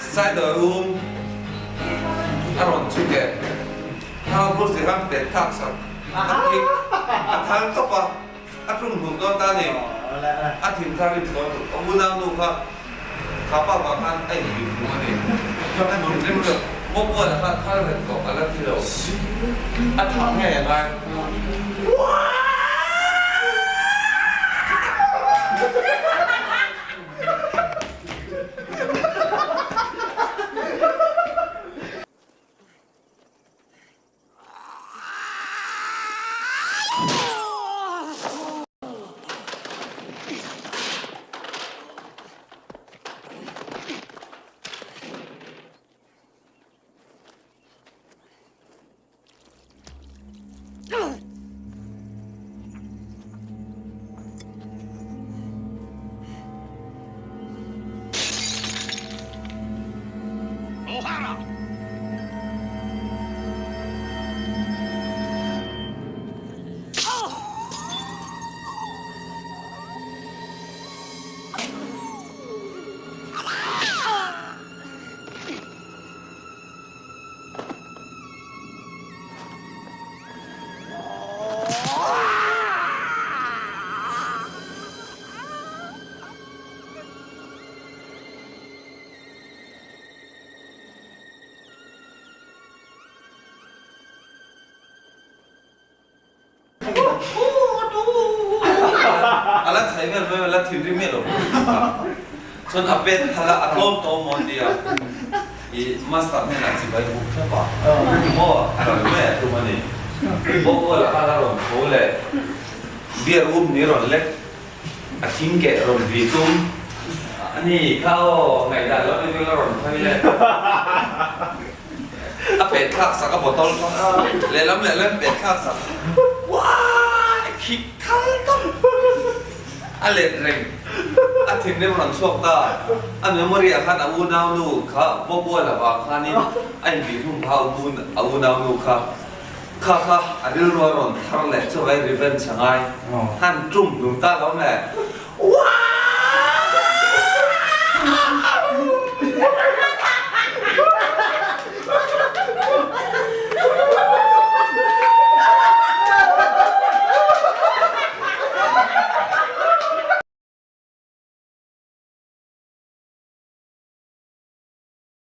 Saidawi um a rawn chhuk e. Thau bur zir han pet thlak sak a thik a thal tawp a, a tlum hlum dawn ta a ni. A thin kha rin thlawn tuk. A unau nu kha kha pa vang khan a inbih hmu a ni. A thin rim reuh. Mawpuala kha thal reng tawh a la thi lo. A thah ngei a ngai. A la chhai vel mai a, la thinrim miah lo chuan a pen thal a, a tlawm tawh maw tia i master hnenah chibai buk thlap a, maw kal mai a tum a ni. Bawkbual a khan a rawn tho leh beer um ni rawn lek a thing keh rawn vi tum a ni kha aw ngaihdan lo ni vel a rawn thawi leh. A pet thlak sak a bottle kha lehlam lehlam pet thlak sak uai khik thal tawp a let reng a thinrim rawn chhuak ta a memory ah khan a unau nu kha Bobual avang khanin a inbih hlum kha a unau nu kha kha kha a rilru a rawn thar leh chu vai revenge a ngai han tum hlum ta lo le uai.